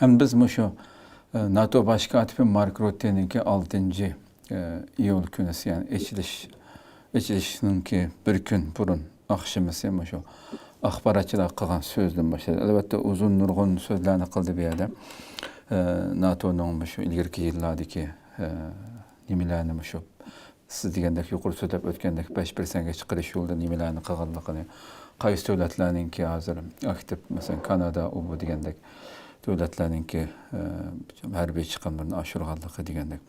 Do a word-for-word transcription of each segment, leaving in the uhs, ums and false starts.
ئەمدى بىز مۇشۇ، ئە، ناتو باش كاتىپى مارك رۇتتېنىڭكى ئالتىنچى، ئە، ئىيۇل كۈنىسى، يەنى ئېچىلىش، ئېچىلىشنىڭكى بىر كۈن بۇرۇن ئاخشىمىسى مۇشۇ ئاخباراتچىلارغا قىلغان سۆزىدىن باشلىدى. ئەلۋەتتە، ئۇزۇن نۇرغۇن سۆزلەرنى قىلدى بۇ يەردە. ئە، ناتونىڭ مۇشۇ ئىلگىرىكى يىللاردىكى، ئە، نېمىلەرنى مۇشۇ سىز دېگەندەك يۇقىرى سۆزلەپ ئۆتكەندەك بەش پىرسەنتكە چىقىرىش يولىدا نېمىلەرنى قىلغانلىقىنى، قايسى دۆلەتلەرنىڭكى ھازىر ئاكتىپ، مەسىلەن، كانادا، ئۇ بۇ دېگەندەك دۆلەتلەرنىڭكى، ئە، ھەربىي چىقىملىرىنى ئاشۇرغانلىقى دېگەندەك.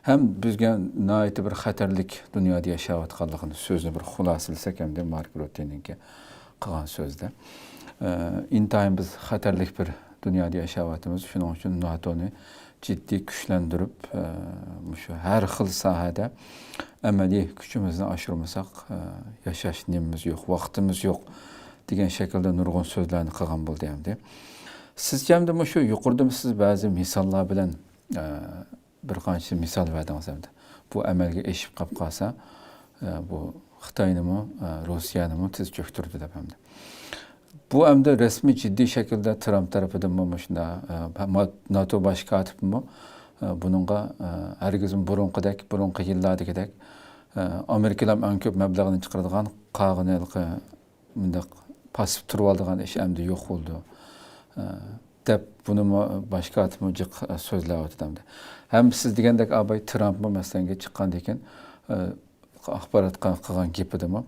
ھەم بىزگە ناھايىتى بىر خەتەرلىك دۇنيادا ياشاۋاتقانلىقىنى سۆزنى بىر خۇلاسىلىسەك ئەمدى مارك رۇتتېنىڭكى قىلغان سۆزىدە. ئە، ئىنتايىن بىز خەتەرلىك بىر دۇنيادا ياشاۋاتىمىز. شۇنىڭ ئۈچۈن ناتونى جىددىي كۈچلەندۈرۈپ، ئە، مۇشۇ ھەر خىل ساھەدە ئەمەلىي كۈچىمىزنى ئاشۇرمىساق، ئە، ياشاش نېمىمىز يوق، ۋاقتىمىز يوق دېگەن شەكىلدە نۇرغۇن سۆزلەرنى قىلغان بولدى ئەمدى. سىزچە ئەمدى مۇشۇ يۇقىرىدا سىز بەزى مىساللار بىلەن، ئە، بىر قانچە مىسال بەردىڭىز ئەمدى. بۇ ئەمەلگە ئېشىپ قاپ قالسا، ئە، بۇ خىتاينىمۇ، ئە، روسىيەنىمۇ تېز چۆكتۈرىدۇ دەپ ئەمدى. بۇ ئەمدى رەسمىي جىددىي شەكىلدە ترامپ تەرىپىدىنمۇ مۇشۇنداق، ئە، ما-، ناتو باش كاتىپىمۇ، ئە، بۇنىڭغا، ئە، ھەرگىزمۇ بۇرۇنقىدەك، بۇرۇنقى يىللاردىكىدەك، ئە، ئامېرىكىلار ئەڭ كۆپ مەبلەغنى چىقىرىدىغان قالغىنى ھېلىقى مۇنداق پاسسىپ تۇرۇۋالىدىغان ئىش ئەمدى يوق بولىدۇ، ئە، دەپ بۇنىمۇ باش كاتىپمۇ جىق، ئە، سۆزلەۋاتىدۇ ئەمدى. ھەم سىز دېگەندەك ئاباي ترامپمۇ مەسىلەنگە چىققاندىن كېيىن، ئە، ئاخباراتقا قىلغان گېپىدىمۇ،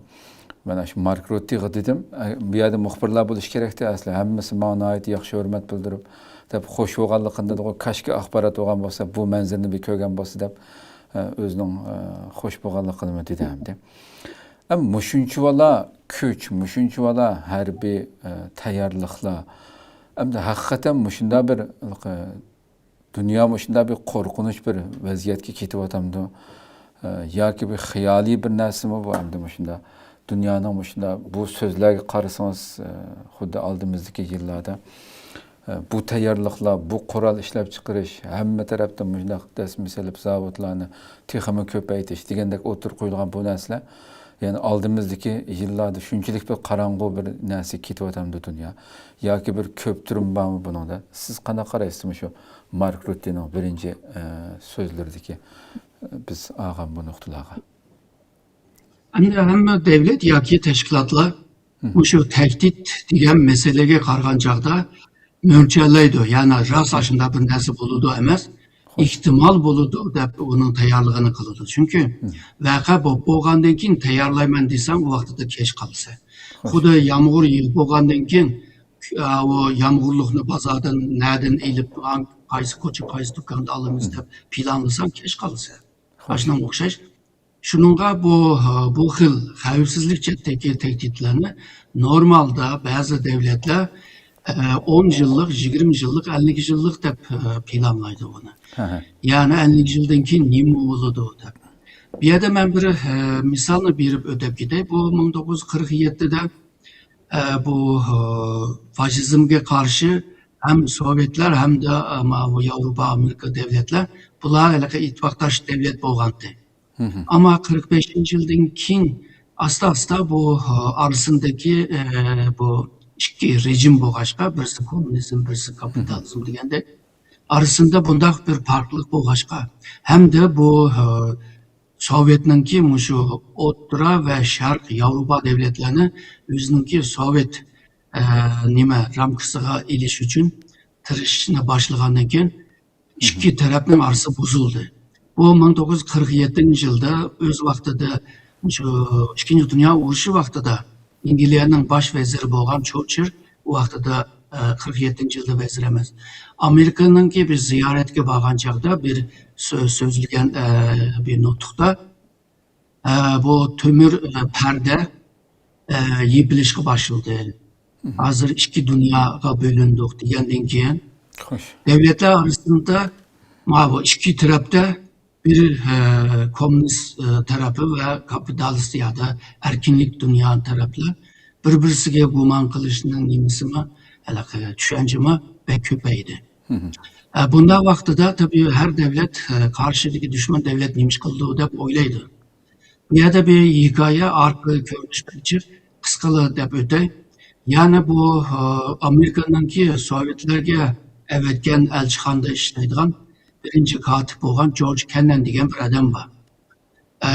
مەن ئاشۇ مارك رۇتتېغا دېدىم، ئە، بۇ يەردە مۇخبىرلار بولۇشى كېرەكتى ئەسلى، ھەممىسى ماڭا ناھايىتى ياخشى ھۆرمەت بىلدۈرۈپ، دەپ خوش بولغانلىقىنى دېدىغۇ، كاشكى ئاخبارات بولغان بولسا، بۇ مەنزىرىنى بىر كۆرگەن بولسا دەپ، ئە، ئۆزىنىڭ، ئە، خوش بولغانلىقىنىمۇ دېدى ئەمدى. ئەم، مۇشۇنچىۋالا كۈچ، مۇشۇنچىۋالا ھەربىي، ئە، تەييارلىقلار. ئەمدى ھەقىقەتەن مۇشۇنداق بىر، ئە، دۇنيا مۇشۇنداق بىر قورقۇنچ بىر ۋەزىيەتكە كېتىۋاتامدۇ؟ ئە، ياكى بىر خىيالىي بىر نەرسىمۇ بۇ ئەمدى مۇشۇنداق؟ دۇنيانىڭ مۇشۇنداق بۇ سۆزلەرگە قارىسىڭىز، ئە، خۇددى ئالدىمىزدىكى يىللاردا ئە، بۇ تەييارلىقلار، بۇ قورال ئىشلەپچىقىرىش، ھەممە تەرەپتىن مۇشۇنداق دەسمە سېلىپ، زاۋۇتلارنى تېخىمۇ كۆپەيتىش دېگەندەك ئوتتۇرىغا قويۇلغان بۇ نەرسىلەر، يەنى ئالدىمىزدىكى يىللاردا شۇنچىلىك بىر قاراڭغۇ بىر نەرسىگە كېتىۋاتامدۇ دۇنيا؟ ياكى بىر كۆپتۈرمە بارمۇ بۇنىڭدا؟ سىز قانداق قارايسىز مۇشۇ مارك رۇتتېنىڭ بىرىنچى، ئە، سۆزلىرىدىكى، ئە، بىز ئالغان بۇ نۇقتىلارغا؟ ئەمدى ھەممە دەۋلەت ياكى تەشكىلاتلار مۇشۇ تەھدىت دېگەن مەسىلىگە قارىغان چاغدا مۆلچەرلەيدۇ. يەنى راست ئاشۇنداق بىر نەرسە بولىدۇ ئەمەس، ئېھتىمال بولىدۇ دەپ ئۇنىڭ تەييارلىقىنى قىلىدۇ. چۈنكى ۋەقە بولۇپ بولغاندىن كېيىن تەييارلايمەن دېسەڭ، ئۇ ۋاقتىدا كەچ قالىسەن. خۇددى يامغۇر يېغىپ بولغاندىن كېيىن، ئا، ئۇ يامغۇرلۇقنى بازاردىن نەدىن ئېلىپ، قايسى كوچا، قايسى دۇكاندا ئالىمىز دەپ پىلانلىساڭ، كەچ قالىسەن. ئاشۇنىڭغا ئوخشاش. شۇنىڭغا بۇ، بۇ خىل خەۋپسىزلىك جەھەتتىكى تەھدىتلەرنى نورمالدا بەزى دەۋلەتلەر، ئە، ئون يىللىق، يىگىرمە يىللىق، ئەللىك يىللىق دەپ، ئە، پىلانلايدۇ بۇنى. يەنى ئەللىك يىلدىن كېيىن نېمە بولىدۇ دەپ. بۇ يەردە مەن بىر، ئە، مىسالنى بېرىپ ئۆتۈپ كېتەي. بۇ مىڭ توققۇز يۈز قىرىق يەتتىدە، ئە، بۇ، ئە، فاشىزمگە قارشى ھەم سوۋېتلار ھەمدە، ئە، ماۋۇ ياۋروپا، ئامېرىكا دەۋلەتلەر، بۇلار ھېلىقى ئىتتىپاقداش دەۋلەت بولغانتى. ئەمما قىرىق بەشىنچى يىلدىن كېيىن ئاستا-ئاستا بۇ، ئە، ئارىسىندىكى، ئە، بۇ ئىككى رېجىم بولغاچقا، بىرسى كوممۇنىزم، بىرسى كاپىتالىزم دېگەندەك، ئارىسىندا بۇنداق بىر پەرقلىق بولغاچقا، ھەمدە بۇ، ئە، سوۋېتنىڭكى مۇشۇ ئوتتۇرا ۋە شەرق ياۋروپا دەۋلەتلەرنى ئۆزىنىڭكى سوۋېت، ئە، نېمە، رامكىسىغا ئېلىش ئۈچۈن تىرىشىشنى باشلىغاندىن كېيىن، ئىككى تەرەپنىڭ ئارىسى بۇزۇلدى. بۇ مىڭ توققۇز يۈز قىرىق يەتتىنچى يىلدا ئۆز ۋاقتىدا، شۇ ئىككىنچى دۇنيا ئۇرۇشى ۋاقتىدا ئەنگلىيەنىڭ باش ۋەزىرى بولغان چورچىل، ئۇ ۋاقتىدا، ئە، قىرىق يەتتىنچى يىلدا ۋەزىر ئەمەس. ئامېرىكىنىڭكى بىر زىيارەتكە بارغان چاغدا بىر سۆ-، سۆزلىگەن، ئە، بىر نۇتۇقتا، ئە، بۇ تۆمۈر، ئە، پەردە، ئە، يېپىلىشقا باشلىدى. ھازىر ئىككى دۇنياغا بۆلۈندۇق دېگەندىن كېيىن، دەۋلەتلەر ئارىسىدا ماۋۇ ئىككى تەرەپتە بىر، ئە، كوممۇنىست، ئە، تەرەپى ۋە كاپىتالىست يادا ئەركىنلىك دۇنيا تەرەپلەر بىر-بىرسىگە گۇمان قىلىشنىڭ نېمىسىمۇ، ھېلىقى چۈشەنچىمۇ بەك كۆپەيدى. ئە، بۇنداق ۋاقتىدا تەبىئىي ھەر دەۋلەت، ئە، قارشىدىكى دۈشمەن دەۋلەت نېمە ئىش قىلىدۇ دەپ ئويلايدۇ. بۇ يەردە بىر ھېكايە ئارقا كۆرۈنۈش بىلەن قىسقىلا دەپ ئۆتەي. يەنى بۇ، ئە، ئامېرىكىنىڭكى سوۋېتلەرگە ئەۋەتكەن ئەلچىخانىدا ئىشلەيدىغان بىرىنچى كاتىپ بولغان جورج كەننەن دېگەن بىر ئادەم بار. ئە،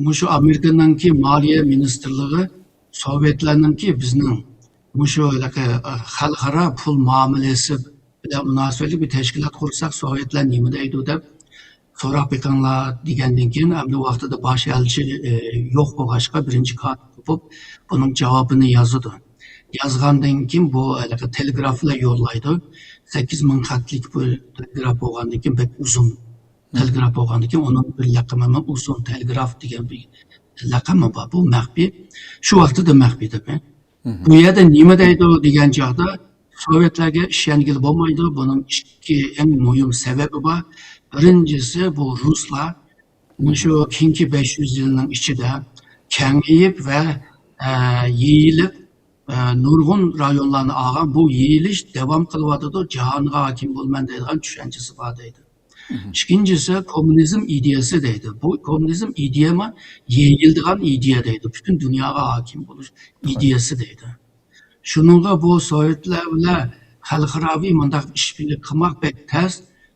مۇشۇ ئامېرىكىنىڭكى مالىيە مىنىستىرلىقى سوۋېتلارنىڭكى بىزنىڭ مۇشۇ ھېلىقى، ئە، خەلقئارا پۇل مۇئامىلىسى بىلەن مۇناسىۋەتلىك بىر تەشكىلات قۇرساق سوۋېتلار نېمە دەيدۇ دەپ سوراپ بېقىڭلار دېگەندىن كېيىن، ئەمدى ۋاقتىدا باش ئەلچى، ئە، يوق بولغاچقا بىرىنچى كاتىپ بولۇپ بۇنىڭ جاۋابىنى يازىدۇ. يازغاندىن كېيىن بۇ ھېلىقى تېلېگراف بىلەن يوللايدۇ. سەككىز مىڭ خەتلىك بۇ تېلېگراف بولغاندىن كېيىن بەك ئۇزۇن تېلېگراف بولغاندىكىن، ئۇنىڭ بىر لەقىمى ئۇزۇن تېلېگراف دېگەن بىر لەقىمى بار. بۇ مەخپىي. شۇ ۋاقتىدا مەخپىي تېخى. بۇ يەردە نېمە دەيدۇ دېگەن چاغدا، سوۋېتلارغا ئىشەنگىلى بولمايدۇ. بۇنىڭ ئىككى ئەڭ مۇھىم سەۋەبى بار. بىرىنچىسى، بۇ رۇسلار مۇشۇ كېيىنكى بەش يۈز يىلنىڭ ئىچىدە كېڭىيىپ ۋە، ئە، يېيىلىپ، ئە، نۇرغۇن رايونلارنى ئالغان. بۇ يېيىلىش داۋام قىلىۋاتىدۇ. جاھانغا ھاكىم بولىمەن دەيدىغان چۈشەنچىسى بار دەيدۇ. ئىككىنچىسى، كوممۇنىزم ئىدىيەسى دەيدۇ. بۇ كوممۇنىزم ئىدىيەمۇ يېيىلىدىغان ئىدىيە دەيدۇ. پۈتۈن دۇنياغا ھاكىم بولۇش ئىدىيەسى دەيدۇ. شۇنىڭغا بۇ سوۋېتلار بىلەن خەلقئاراۋى مۇنداق ئىشبىرلىك قىلماق بەك تەس.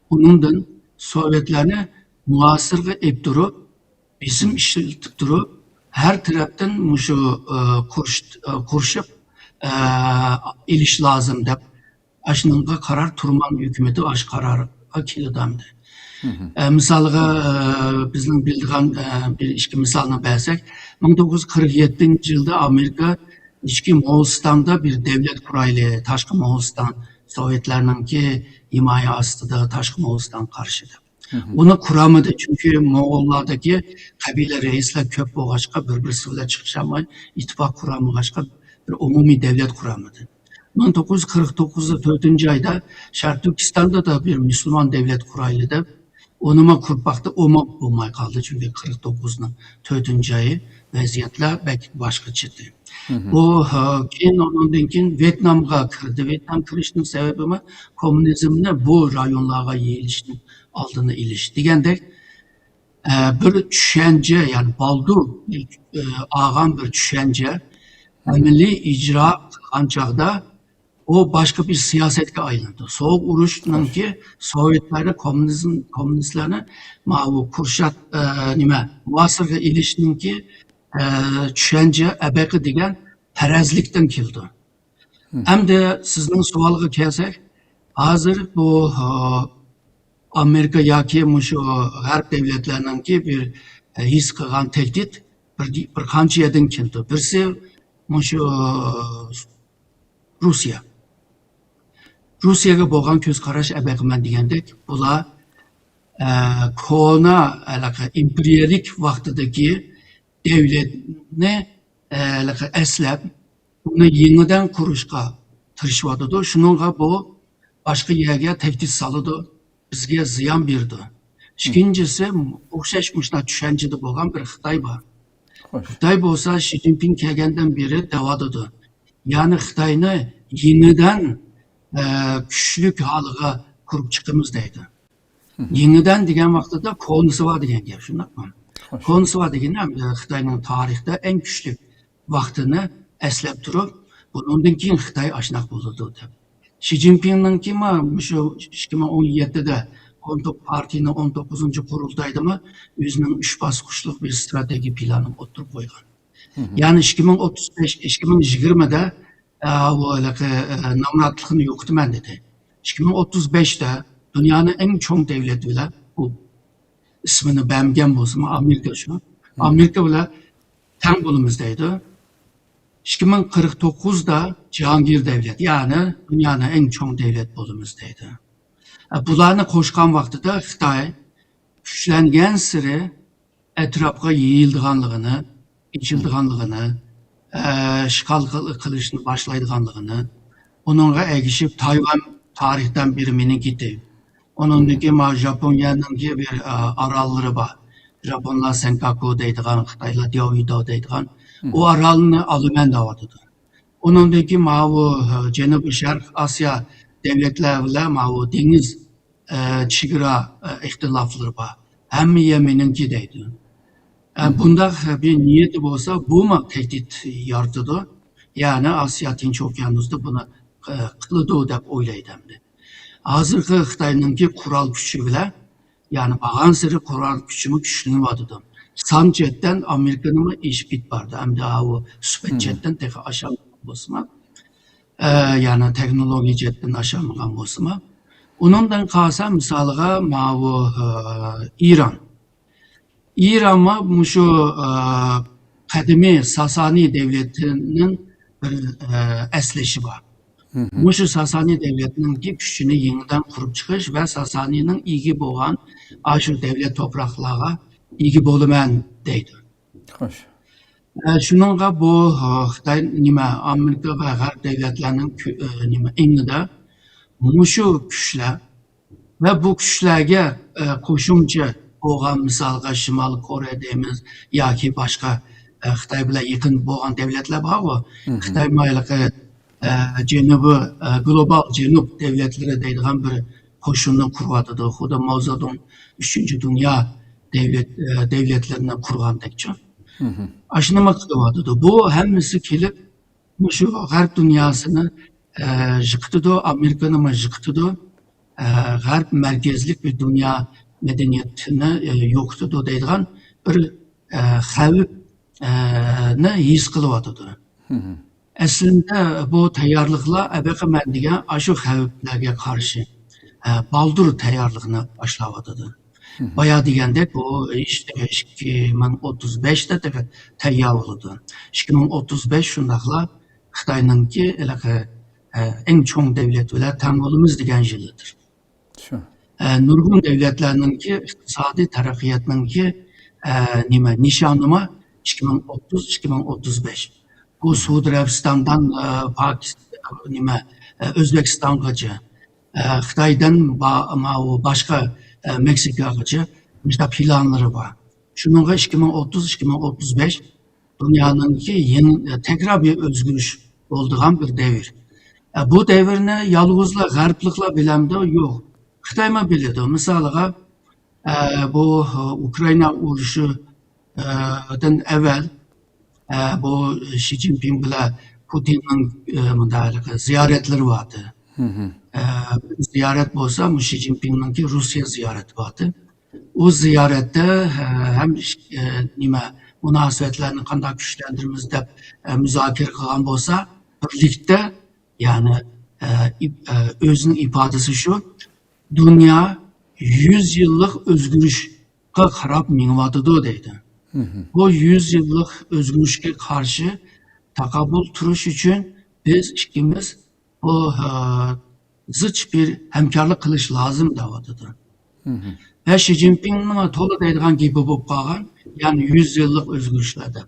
ئۇنىڭدىن سوۋېتلارنى مۇھاسىرىگە ئېلىپ تۇرۇپ، بېسىم ئىشلىتىپ تۇرۇپ، ھەر تەرەپتىن مۇشۇ، ئە، قۇرش-، ئە، قۇرشىپ، ئە، ئېلىش لازىم دەپ ئاشۇنىڭغا قارار تۇرمان ھۆكۈمىتى ئاشۇ قارارغا كېلىدۇ ئەمدى. ئە، مىسالغا، ئە، بىزنىڭ بىلىدىغان، ئە، بىر ئىككى مىسالنى بەرسەك، مىڭ توققۇز يۈز قىرىق يەتتىنچى يىلدا ئامېرىكا ئىچكى موغۇلىستاندا بىر دەۋلەت قۇرايلى، تاشقى موغۇلىستان، سوۋېتلارنىڭكى ھىمايە ئاستىدا تاشقى موغۇلىستان قارشى دەپ. ئۇنى قۇرامىدى، چۈنكى موغۇللاردىكى قەبىلە رەئىسلەر كۆپ بولغاچقا، بىر-بىرسى بىلەن چىقىشالماي، ئىتتىپاق قۇرالمىغاچقا، بىر ئومۇمىي دەۋلەت قۇرامىدى. مىڭ توققۇز يۈز قىرىق توققۇزدا تۆتىنچى ئايدا شەرقىي تۈركىستاندا دا بىر مۇسۇلمان دەۋلەت قۇرايلى دەپ، ئۇنىمۇ قۇرۇپ باقتى، ئۇمۇ بولماي قالدى، چۈنكى قىرىق توققۇزنىڭ تۆتىنچى ئايى ۋەزىيەتلەر بەك باشقىچە ئىدى. بۇ، ھە، كېيىن ئۇنىڭدىن كېيىن ۋيېتنامغا كىردى. ۋيېتنام كىرىشنىڭ سەۋەبىمۇ كوممۇنىزمنى بۇ رايونلارغا يېيىلىشنىڭ ئالدىنى ئېلىش دېگەندەك، ئە، بىر چۈشەنچە، يەنى بالدۇر، ئە، ئالغان بىر چۈشەنچە ئەمەلىي ئىجرا قىلغان چاغدا ئۇ باشقا بىر سىياسەتكە ئايلىنىدۇ. سوغۇق ئۇرۇشنىڭكى سوۋېتلارنى، كوممۇنىزم، كوممۇنىستلارنى ماۋۇ كۇرشات، ئە، نېمە، مۇھاسىرىگە ئېلىشنىڭكى، ئە، چۈشەنچە ئەبەقە دېگەن پەرەزلىكتىن كېلىدۇ. ئەمدى سىزنىڭ سوئالغا كەلسەك، ھازىر بۇ، ئە، ئامېرىكا ياكى مۇشۇ غەرب دەۋلەتلەرنىڭكى بىر، ئە، ھېس قىلغان تەھدىت بىر، بىر قانچە يەردىن كېلىدۇ. بىرسى مۇشۇ، ئە، روسىيە. روسىيەگە بولغان كۆز قاراش ئەبەقىمەن دېگەندەك، بۇلار، ئە، كونا، ھېلىقى ئىمپېرىيەلىك ۋاقتىدىكى دەۋلەتنى، ئە، ھېلىقى ئەسلەپ، ئۇنى يېڭىدىن قۇرۇشقا تىرىشىۋاتىدۇ. شۇنىڭغا بۇ باشقا يەرگە تەھدىت سالىدۇ، بىزگە زىيان بېرىدۇ. ئىككىنچىسى، ئوخشاش مۇشۇنداق چۈشەنچىدە بولغان بىر خىتاي بار. خىتاي بولسا شى جىنپىڭ كەلگەندىن بېرى دەۋاتىدۇ. يەنى خىتاينى يېڭىدىن، ئە، كۈچلۈك ھالغا قۇرۇپ چىقىمىز دەيدۇ. يېڭىدىن دېگەن ۋاقتىدا كونىسى بار دېگەن گەپ، شۇنداقمۇ؟ كونىسى بار دېگىنى، ئە، خىتاينىڭ تارىختا ئەڭ كۈچلۈك ۋاقتىنى ئەسلەپ تۇرۇپ، بۇنىڭدىن كېيىن خىتاي ئاشۇنداق بولىدۇ دەپ. شى جىنپىڭنىڭكىمۇ مۇشۇ ئىككى مىڭ ئون يەتتىدە ئون توققۇز، پارتىيىنىڭ ئون توققۇزىنچى قۇرۇلتايدىمۇ ئۆزىنىڭ ئۈچ باسقۇچلۇق بىر ئىستراتېگىيە پىلانىنى ئوتتۇرىغا قويغان. يەنى ئىككى مىڭ ئوتتۇز بەش، ئىككى مىڭ يىگىرمىدە، ئە، ئۇ ھېلىقى، ئە، نامراتلىقنى يوقىتىمەن دېدى. ئىككى مىڭ ئوتتۇز بەشتە دۇنيانىڭ ئەڭ چوڭ دەۋلىتى بىلەن، ئۇ ئىسمىنى بەرمىگەن بولسىمۇ، ئامېرىكا شۇ. ئامېرىكا بىلەن تەڭ بولىمىز دەيدۇ. ئىككى مىڭ قىرىق توققۇزدا جاھانگىر دەۋلەت، يەنى دۇنيانىڭ ئەڭ چوڭ دەۋلەت بولىمىز دەيدۇ. ئە، بۇلارنى قوشقان ۋاقتىدا خىتاي كۈچلەنگەنسېرى ئەتراپقا يېيىلىدىغانلىقىنى، ئېچىلىدىغانلىقىنى، ئە، ئىشغال قىل-، قىلىشنى باشلايدىغانلىقىنى، ئۇنىڭغا ئەگىشىپ تايۋان تارىختىن بېرى مېنىڭكى دەيدۇ. ئۇنىڭدىن كېيىن مانا ژاپونىيەنىڭكى بىر، ئە، ئاراللىرى بار. ژاپونلار سەنكاكۇ دەيدىغان، خىتايلار دياۋيۇداۋ دەيدىغان. ئۇ ئارالنى ئالىمەن دەۋاتىدۇ. ئۇنىڭدىن كېيىن ماۋۇ، ئە، جەنۇبىي شەرق ئاسىيا دەۋلەتلەر بىلەن ماۋۇ دېڭىز، ئە، چېگرا، ئە، ئىختىلاپلىرى بار. ھەممە يەر مېنىڭكى دەيدۇ. ئە، بۇنداق بىر نىيىتى بولسا، بۇمۇ تەھدىت يارىتىدۇ. يەنى ئاسىيا تىنچ ئوكيانۇستا بۇنى، ئە، قىلىدۇ دەپ ئويلايدۇ ئەمدى. ھازىرقى خىتاينىڭكى قورال كۈچى بىلەن، يەنى بارغانسېرى قورال كۈچىمۇ كۈچلىنىۋاتىدۇ. سان جەھەتتىن ئامېرىكىنىڭمۇ ئېشىپ كېتىپ بارىدۇ. ئەمدى ئاۋۇ سۈپەت جەھەتتىن تېخى ئاشالمىغان بولسىمۇ، ئە، يەنى تېخنولوگىيە جەھەتتىن ئاشالمىغان بولسىمۇ. ئۇنىڭدىن قالسا، مىسالىغا، ماۋۇ، ئە، ئىران. ئىرانمۇ مۇشۇ، ئە، قەدىمىي ساسانىي دەۋلىتىنىڭ بىر، ئە، ئەسلىشى بار. مۇشۇ ساسانىي دەۋلەتنىڭكى كۈچىنى يېڭىدىن قۇرۇپ چىقىش ۋە ساسانىينىڭ ئىگە بولغان ئاشۇ دەۋلەت توپراقلارغا ئىگە بولىمەن دەيدۇ. خوش. ئە، شۇنىڭغا بۇ، ئە، خىتاي نېمە، ئامېرىكا ۋە غەرب دەۋلەتلەرنىڭ كۈ-، ئە، نېمە، ئېڭىدا مۇشۇ كۈچلەر ۋە بۇ كۈچلەرگە، ئە، قوشۇمچە بولغان، مىسالغا، شىمالىي كورېيە دەيمىز ياكى باشقا، ئە، خىتاي بىلەن يېقىن بولغان دەۋلەتلەر بارغۇ. خىتاي مايلىقى، ئە، جەنۇبى، ئە، گلوبال جەنۇب دەۋلەتلىرى دەيدىغان بىر قوشۇننى قۇرۇۋاتىدۇ. خۇددى ماۋزېدۇڭ ئۈچىنچى دۇنيا دەۋلەت، ئە، دەۋلەتلىرىنى قۇرغاندەكچۇ. ئاشۇنىمۇ قىلىۋاتىدۇ. بۇ ھەممىسى كېلىپ، مۇشۇ غەرب دۇنياسىنى، ئە، يىقىتىدۇ، ئامېرىكىنىمۇ يىقىتىدۇ، ئە، غەرب مەركەزلىك بىر دۇنيا مەدەنىيىتىنى، ئە، يوقىتىدۇ دەيدىغان بىر، ئە، خەۋپ، ئە، نى ھېس قىلىۋاتىدۇ. ئەسلىندە بۇ تەييارلىقلار ئەبەقە مەن دېگەن ئاشۇ خەۋپلەرگە قارشى، ئە، بالدۇر تەييارلىقنى باشلاۋاتىدۇ. بايا دېگەندەك، بۇ ئىش تېخى ئىككى مىڭ ئوتتۇز بەشتە تېخى تەييار بولىدۇ. ئىككى مىڭ ئوتتۇز بەش شۇنداقلا خىتاينىڭكى ھېلىقى، ئە، ئەڭ چوڭ دەۋلەت بىلەن تەڭ بولىمىز دېگەن يىلىدۇر. شۇ. ئە، نۇرغۇن دەۋلەتلەرنىڭكى ئىقتىسادىي تەرەققىياتنىڭكى، ئە، نېمە، نىشانىمۇ ئىككى مىڭ ئوتتۇز، ئىككى مىڭ ئوتتۇز بەش. بۇ سئۇدى ئەرەبىستاندىن، ئە، پاكىستان، نېمە، ئە، ئۆزبېكىستانغىچە، ئە، خىتايدىن با-، ماۋۇ باشقا، ئە، مېكسىكاغىچە مۇشۇنداق پىلانلىرى بار. شۇنىڭغا ئىككى مىڭ ئوتتۇز، ئىككى مىڭ ئوتتۇز بەش دۇنيانىڭكى يېڭى، ئە، تەكرار بىر ئۆزگىرىش بولىدىغان بىر دەۋر. ئە، بۇ دەۋرنى يالغۇزلا غەربلىكلار بىلەمدۇ؟ يوق. خىتايمۇ بىلىدۇ. مىسالىغا، ئە، بۇ، ئە، ئۇكرائىنا ئۇرۇشى، ئە، دىن ئەۋۋەل، ئە، بۇ شى جىنپىڭ بىلەن پۇتىننىڭ، ئە، مۇنداق زىيارەتلىرى بارتى. ئە، بۇ زىيارەت بولسا، مۇ شى جىنپىڭنىڭكى روسىيە زىيارىتى بارتى. ئۇ زىيارەتتە، ئە، ھەم ئىش-، ئە، نېمە، مۇناسىۋەتلەرنى قانداق كۈچلەندۈرىمىز دەپ، ئە، مۇزاكىرە قىلغان بولسا، بىرلىكتە، يەنى، ئە، ئىپ-، ئە، ئۆزىنىڭ ئىپادىسى شۇ، دۇنيا يۈز يىللىق ئۆزگىرىشقا قاراپ مېڭىۋاتىدۇ دەيدۇ. بۇ يۈز يىللىق ئۆزگىرىشكە قارشى تاقابىل تۇرۇش ئۈچۈن بىز ئىككىمىز بۇ، ئە، زىچ بىر ھەمكارلىق قىلىش لازىم دەۋاتىدۇ. ۋە شى جىنپىڭنىڭ تولا دەيدىغان گېپى بولۇپ قالغان، يەنى يۈز يىللىق ئۆزگىرىشلەر دەپ.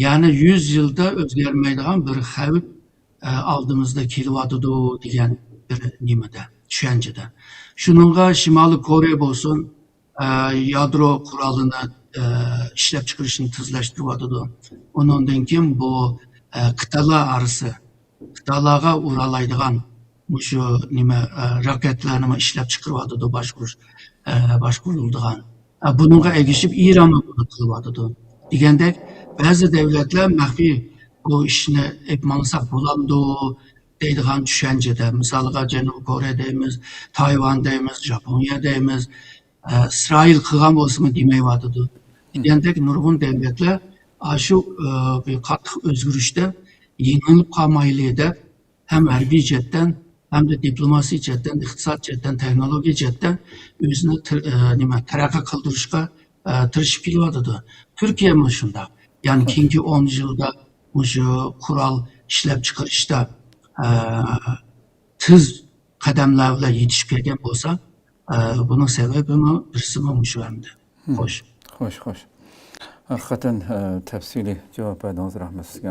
يەنى يۈز يىلدا ئۆزگەرمەيدىغان بىر خەۋپ، ئە، ئالدىمىزدا كېلىۋاتىدۇ دېگەن بىر نېمىدە، چۈشەنچىدە. شۇنىڭغا شىمالىي كورېيە بولسۇن، ئە، يادرو قورالىنى، ئە، ئىشلەپچىقىرىشنى تېزلەشتۈرۈۋاتىدۇ. ئۇنىڭدىن كېيىن بۇ، ئە، قىتئەلەر ئارىسى، قىتئەلەرگە ئۇرالايدىغان مۇشۇ نېمە، ئە، راكېتلارنىمۇ ئىشلەپچىقىرىۋاتىدۇ، باشقۇرۇش، ئە، باشقۇرۇلىدىغان. ئە، بۇنىڭغا ئەگىشىپ ئىرانمۇ بۇنى قىلىۋاتىدۇ. دېگەندەك، بەزى دەۋلەتلەر مەخپىي بۇ ئىشنى ئېلىپ ماڭساق بولامدۇ دەيدىغان چۈشەنچىدە. مىسالغا، جەنۇبىي كورېيە دەيمىز، تايۋان دەيمىز، ژاپونىيە دەيمىز. ئە، ئىسرائىل قىلغان بولسىمۇ دېمەيۋاتىدۇ. دېگەندەك نۇرغۇن دەۋلەتلەر ئاشۇ، ئە، بىر قاتتىق ئۆزگىرىشتە يېڭىلىپ قالمايلى دەپ، ھەم ھەربىي جەھەتتىن، ھەمدە دىپلوماسىيە جەھەتتىن، ئىقتىساد جەھەتتىن، تېخنولوگىيە جەھەتتىن ئۆزىنى تىر-، ئە، نېمە، تەرەققىي قىلدۇرۇشقا، ئە، تىرىشىپ كېلىۋاتىدۇ. تۈركىيەمۇ شۇنداق. يەنى كېيىنكى ئون يىلدا مۇشۇ قورال ئىشلەپچىقىرىشتا، ئە، تېز قەدەملەر بىلەن يېتىشىپ كەلگەن بولسا، ئە، بۇنىڭ سەۋەبىمۇ بىرسىمۇ مۇشۇ ئەمدى. خوش. خوش، خوش. ھەقىقەتەن، ئە، تەپسىلىي جاۋاب بەردىڭىز، رەھمەت سىزگە.